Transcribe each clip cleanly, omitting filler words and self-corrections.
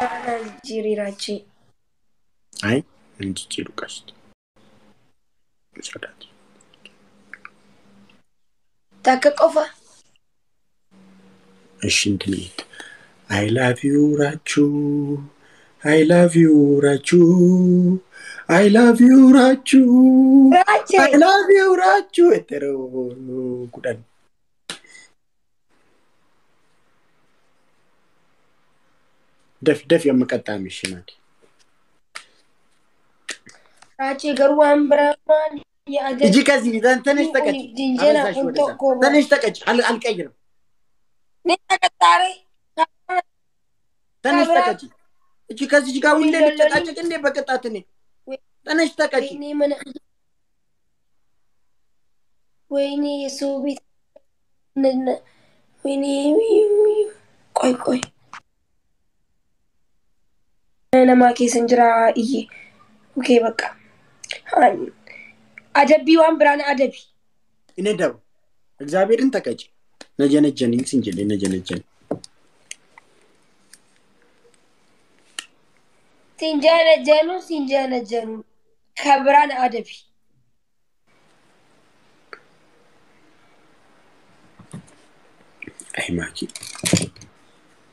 Biraa naa jijjiirii Raachee. Ay, hin jijjiiru qashti. Sodaatu. Takka qofa. Ishi እንትን ይት I love you Rachu. I love you Rachu. I love you Rachu. I Raachee. love you Rachu. Yeroo 10. Dafi dafi amma qaxxaame ishee maali? Raachee garuu waan biraa maali? Iji ከዚህ ተነሽ ተቀጭ። Jinjena አበዛሽ kun ወደዛ። tokko ተነሽ ተቀጭ። አልቀይርም። Ni taqaxxaare. ተነሽ ከብራ ተቀጭ። እቺ ከዚህ ጋር ሁሌ Lololi. ልጨቃጨቅ እንዴ? በቅጣት እኔ ተነሽ ተቀጭ። ወይኔ mana ወይኔ የሰው ቤት ወይኔ ቆይ ቆይ namaa keessan jira iyye okay በቃ adabbii waan biraan adabi እኔ ደው እግዚአብሔርን ተቀጭ። ነጀነጀን ስንጀል ነጀነጀን ሲንጀነጀኑ ሲንጀነጀኑ ከብራን adabi አይ ማኪ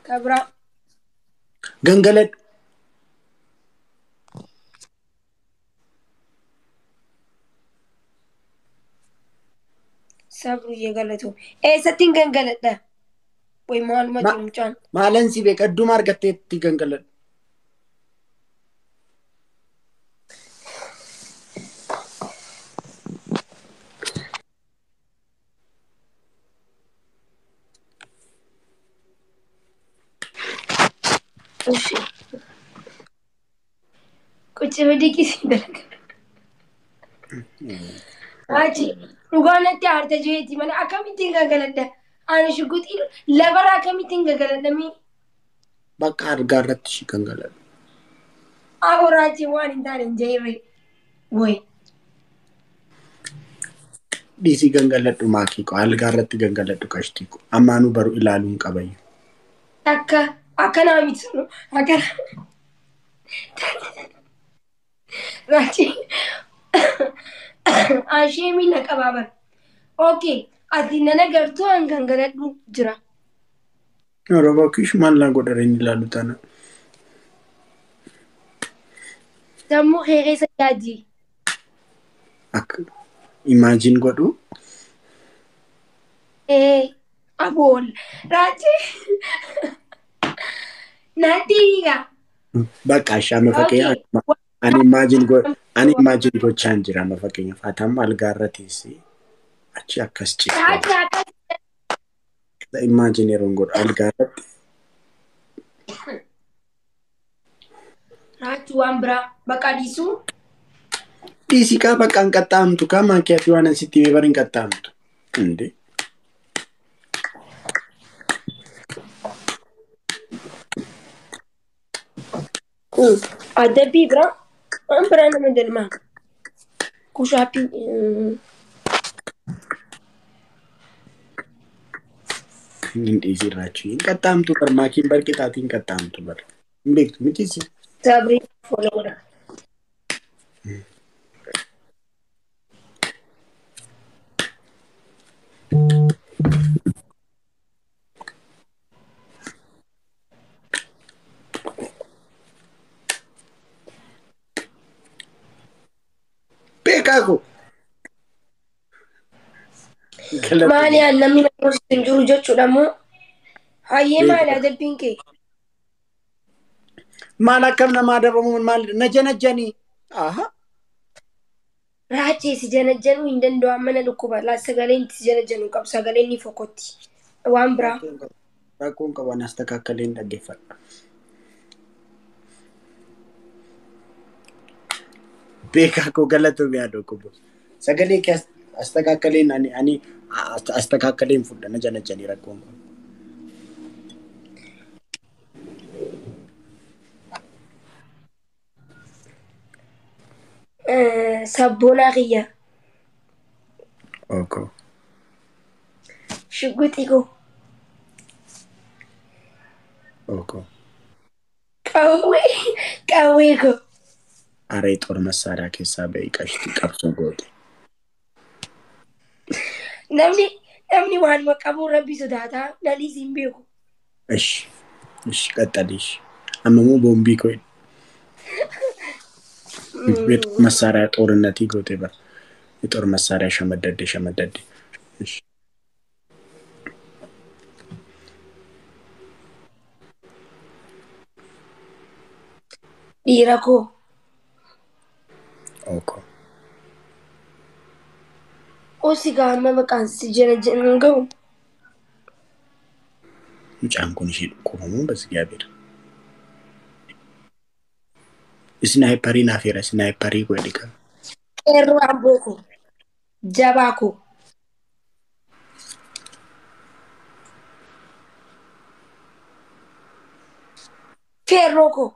ከብራ ገንገለድ sabru yegalatu eessattiin gangaladha ወይ maaluma Ma- jiru mucaan maalan si beeka adduma argatteetti gangaladhu. እሺ ቁጭ ብድግ ሲደረግ Achi dhugaa natti aarta jeeti malee akkamittiin gangaladha? Ani shugguxii lafarra akkamittiin gangaladha mee? Bakka argaa irratti ishii gangaladhu. Aboraachi waan hin taane hin jeerre. Way Dhiisii gangaladhu maakii ko algaa irratti gangaladhu qashtii ko ammaanuu baru ilaaluu hin qabayyu. Takka akkanaa miti sunu akkana. Raachi asheemii na qabaa bara. Okay ati nana gartuu an gangaladhu jira. Yeroo bakkish maal naa godha inni ilaalu tana. Sammuu kee keessa yaadi. Akka imaajin godhu Ee abool raachi natti hiika. bakka ishee amma fakkeenyaaf ani imaajin godhu ani imaajin gochaan jira amma fakkeenyaaf ati amma algaa irra teessee achi akkas ciifta. Raachi akkas Imaajin yeroon godhu algaa irratti Raachi waan biraa bakka dhiisuu. dhiisii kaa bakka hin qaxxaamtu kaa maakiyaa fi waan asitti himee bari hin qaxxaamtu. Inde Adabbii biraa waan biraa nama dalmaa. Kushaappii. hin dhiisii raachuu hin qaxxaamtu bar maakiin bar qixaatii hin qaxxaamtu bar hin beektu mitiisi. Sabrii fola godha. Beekaa koo. Maali aan namni nama gorsu hin jiru jechuudha moo? Hayyee maali adabbiin kee? Maal akkam nama adabamuun maal na janajjanii? Aha. Raachee si janajjanuu hin danda'u amma na dhukkuba. Laa sagaleen itti si janajjanuu qabu sagaleen ni fokotti. Waan biraa. Rakkoon qabu ani astakaakkaalee hin dhaggeeffadha. Beekaa koo galatoomi yaadoo koo. Sagalee kee astakaakkaaleen ani ani astakaakkaaleen fudha na janajjanii rakkoon qabu. Sabboonaa kiyya. Okoo. Shugguxii koo. Okoo. Qawwee qawwee koo. Ara የጦር መሳሪያ keessaa ba'ii qashti qabsoo goote. Namni namni waanuma qabuun rabbi sodaataa naliis hin beeku. Ishi ishi qaxxali ishi. Amma immoo boombii koo የጦር መሳሪያ ጦርነtii goote bara. የጦር መሳሪያ ሸመደደ ሸመደደ። እሺ Dhiira koo. Oko. Osi gaama maqaan si jala jedhan gahu. Mucaan kun ishee dhukkubamu በእግዚአብሔር Isnaayiparii naaf heera isnaayiparii godhi qaba. Qeerroo amboo koo. Jabaa koo. Feerroo koo.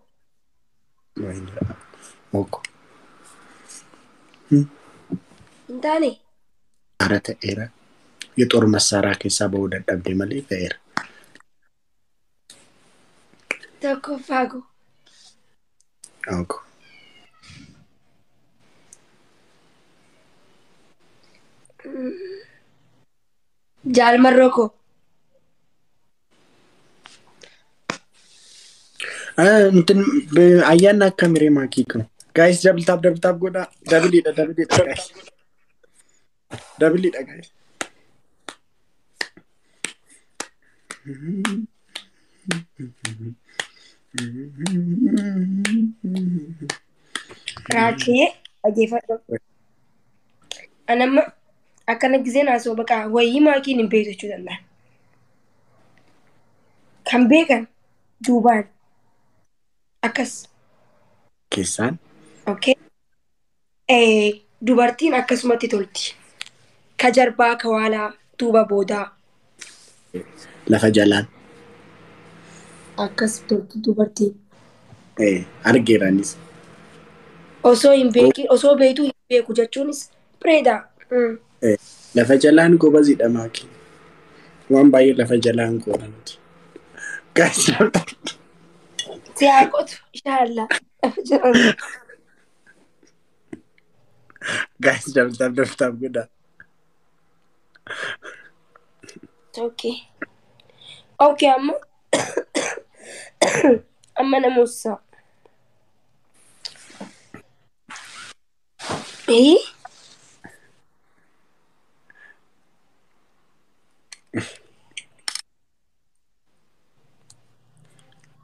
Oko. Hin taane. Ara ta'eera. የጦር መሳሪያ keessaa ba'uu dadhabde malee ta'eera. Tokkoffaa koo. Oko. Jaalmarroo koo. እንትን ayyaanna akka miree maakii kun guys double tap double tap godhaa doubleiidha doubleiidha guys doubleiidha guys. Raachee dhaggeeffadhu. Ani amma akkana giseen haasa'u baqa wayii maakiin hin beektu jechuu danda'a. Kan beekan duubaan akkas. Keessaan Okay. Dubartiin akkasumatti tolti. Ka jarbaa ka waalaa duuba boodaa. Lafa jalaan. Akkas tolti dubartiin. Argeeranis. Osoo hin beekin osoo beektuu hin beeku jechuunis bareeda. Lafa jalaan gobaziidha maakii. Waan baay'ee lafa jalaan goona nuti. Guys, Si haa qotu inshallah. Lafa jalaan. Guys, double tap double tap godhaa. Okay. Okay amma amma namoota. Eh?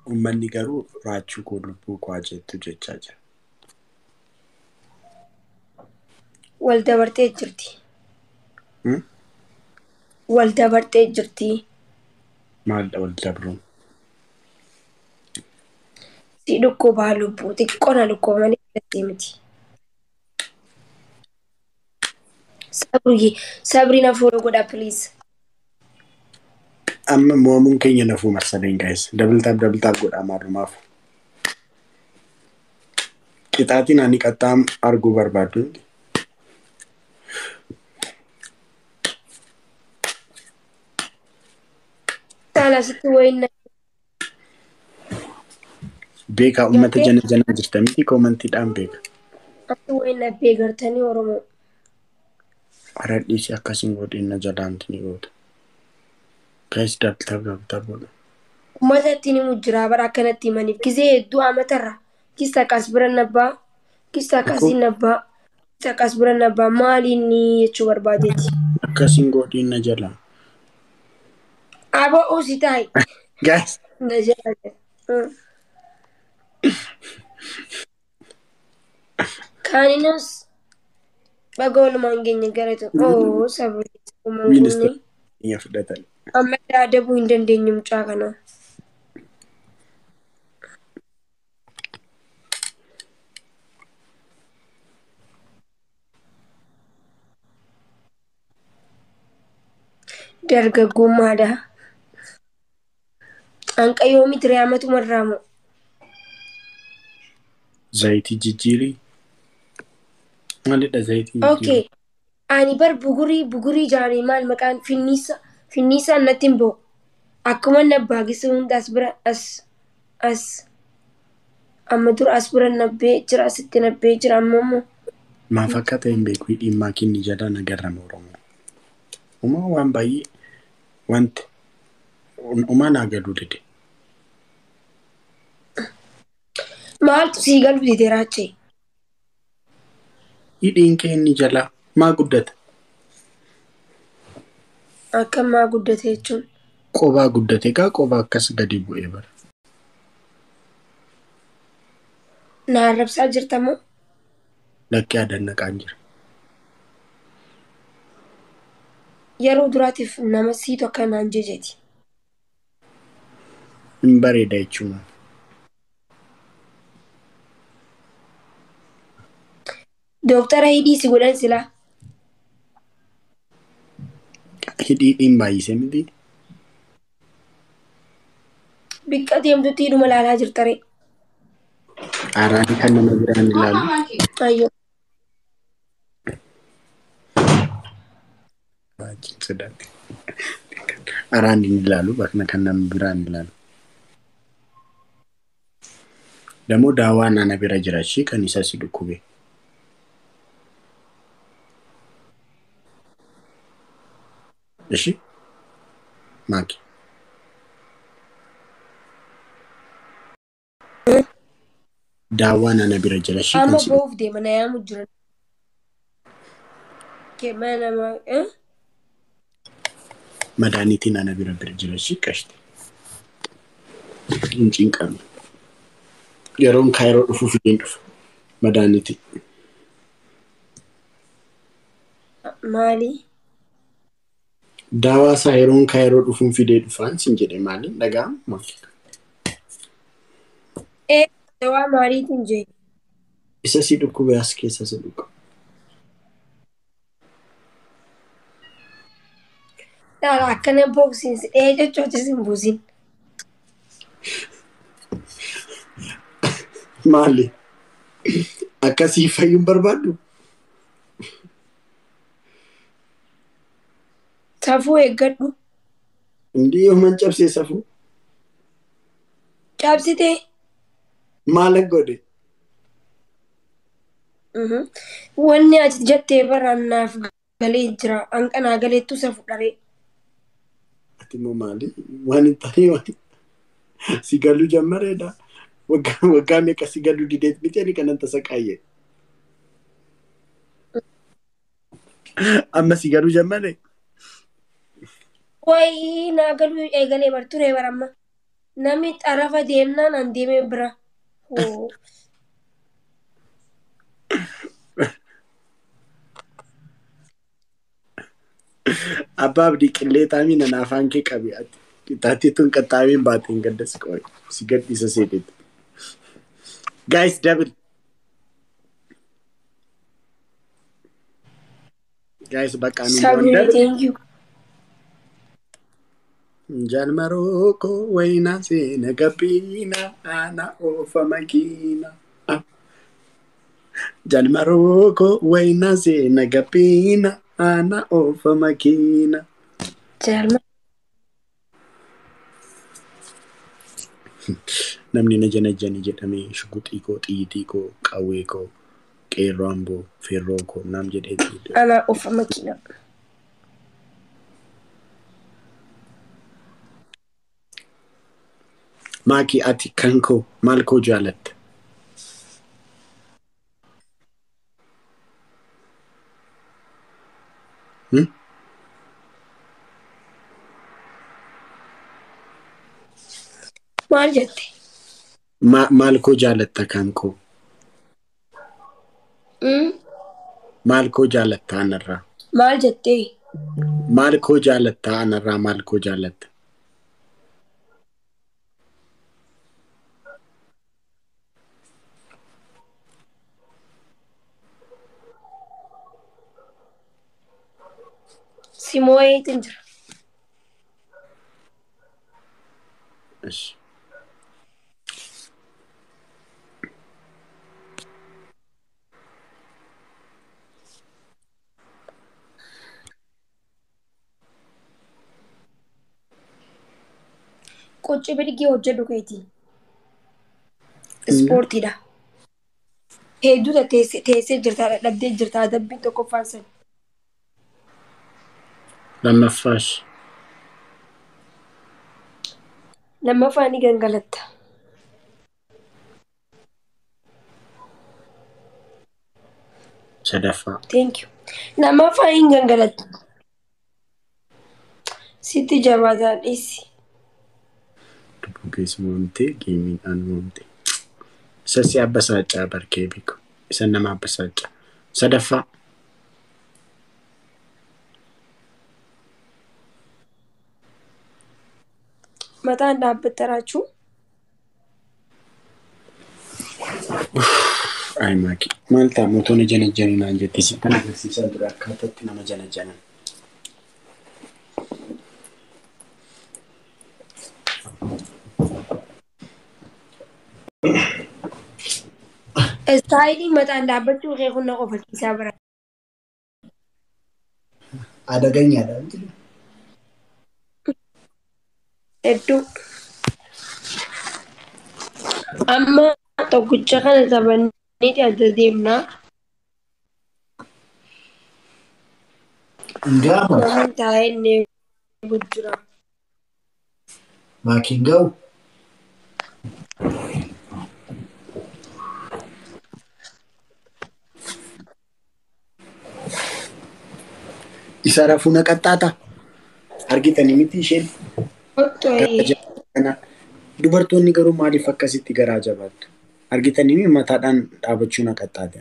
Uummanni garuu raachuu koo lubbuu koo jettu jechaa jira. Wal dabartee jirti. Wal dabartee jirti. Maalidha wal dabruun? Si dhukkubaa lubbuu xiqqoo na dhukkuba malee filattee miti. Sabrii sabrii na follow godhaa please. Amma mo'amuun keenya nafuu marsadeen guys. Double tap double tap godhaa maalumaaf. Qixaatiin ani qaxxaam arguu barbaaddu. Saala sitti wayin na Beekaa uummata jana janaa jirta miti commentiidhaan beeka. Ati wayin na beegartanii Oromoo. Ara dhiisi akkasiin godhin na jalaanti ni goota. Guys, double tap double tap godha. Uummata ittiin himu jira bara akkanatti himaniif gisee hedduu amatarra kista akkas bira nabbaa kista akkasiin nabbaa kista akkas bira nabbaa maali inni jechuu barbaadeeti. Akkasiin godhin na jalaa. Aboo usi taa'i. Guys. Na jala. Kaaninas baga walumaan geenye gara tokko oo sabrii Ministeera keenya fudhatan. Amma adabuu hin dandeenye mucaa kana. Dargaggummaadha. Hanqa yoomiti re'amatu marraamu. Zayitii jijjiirii. Maalidha zayitii Okay. jijjiirii? Ani bar bugurii bugurii jaanii maal maqaan finniisa finniisaan natti hin ba'u. Akkuma na baagisa hunda as bira as as Amma dura as bira nabbee jira, asitti nabbee jira, amma immoo Maaf akka ta'e hin beeku. Hidhiin maakiin ni jalaa na garrama Oromoo. Uumaa waan baay'ee wanti uumaa naa galuu dide. Maaltu sii galuu dide raachee? Hidhiin kee inni jalaa maa guddata? Akka maa guddate jechuun. Qobaa guddate gaa qobaa akkas gadi bu'ee bara. Na arrabsaa jirta moo? Lakkee adannaqaan jira. Yeroo duraatiif nama siitu akka naan jejeeti. Hin bareeda jechuudha. Dooktara hidhii si godhan silaa. Hidhiidhiin baay'isee miti. Bikka deemtutti hidhuma laalaa jirta ree. Haaraan kan nama biraan ilaalu. Ayyoo. Baay'ee sodaate. Haaraan hin ilaalu bakka kan nama biraan ilaalu. Damoo daawwaa ana bira jira ishee kan isa si dhukkube. Ishi maaki. Daawwaan ana bira jira ishee kan Amma si ba'uuf deema na yaamu jira. Mana nama madaaniitiin ana bira jira ishee qashte. Hin cinqamu. Yeroon kaayiroo dhufuuf hin dhufu. Madaaniitii. Maali? Daawaa isaa yeroon kaayiroo dhufuun fidee dhufaan sin jedhe maaliin dhaga'amu? Dawaa maaliitiin jee? Isa si dhukkube as keessa si dhukkuba. Laala akkana booksiin si dhee jechuutis hin buusin. Maali? Akkasii fayyuun barbaaddu? Safuu eeggadhu. Indii yooman cabsee safuu? Cabsitee? Maal godhe? Wanni ati jettee baraan naaf galee jira. Hanqanaa galeettu safuu dharee. Ati immoo maali? Waan hin taane waan si galuu jammareedha. Waggaa meeqa si galuu dideet miti ani kanan tasa qaayyee. Amma si galuu jammare? Wayii naa galuu eegalee bar turee bar amma. Namni xarafa deemnaan an deemee bira. Hoo. Abbaa abdii qillee taamii nana afaan kee qabi ati. Qixxaattii tun qaxxaameen baateen gaddas qoy. Si gadhiisa seeteetti. Guys, double. Guys, bakka nu Sabni double. Thank you. Jalmaroo koo wayinaa seena gabbiina ana oofa makiina. Jalmaroo koo wayinaa seena gabbiina ana oofa makiina. Jaalma. Namni na janajjani jedhamee shuguxii koo, xiyyitii koo, qawwee koo, qeerroo amboo, feerroo koo naam jedhee Ana oofa makiina. Maakii ati kan koo maal koo jaalatta? Hmm? Maal jette? Maal koo jaalatta kan koo? Maal koo jaalatta anarraa? Maal jettee? Maal koo jaalatta anarraa maal koo jaalatta? Si moo'eetiin jira. Ishi. Qoccee bidigee hojjedhu keetii. Ispoortiidha. Hedduu teessee jirta, dadhabdee jirta, adabbiin tokkoffaan san. Lammaffaas. Lammaffaa ni gangalatta. Sadaffaa. Thank you. Lammaffaa hin gangalatta. Sitti jabaataan dhiisi. Lubbuu keessa moomtee geemiidhaan moomte. Isa si abbasaachaa barkee beeku. Isa nama abbasaachaa. Sadaffaa. Mataan dhaabbatta raachuu. Ay maaki. Maal ta'a mootonni jana janinaan jette si kan agarsiisaa ture akkaataatti nama jana janan. Istaayiliin mataan dhaabbachuu kee kun na qofalchiisaa bara. Adaganyaadha. Hedduu. Amma tokkicha kana taphanneeti adda deemnaa. Ingaama Namni taa'ee inni eegu jira. maakiin ga'u. Isa rafuu na qaxxaata. Argitanii miti isheen. Otto Garaa jabaatu. Dubartoonni garuu maaliif akkasitti garaa jabaattu? Argitanii mataadhaan dhaabachuu na qaxxaate.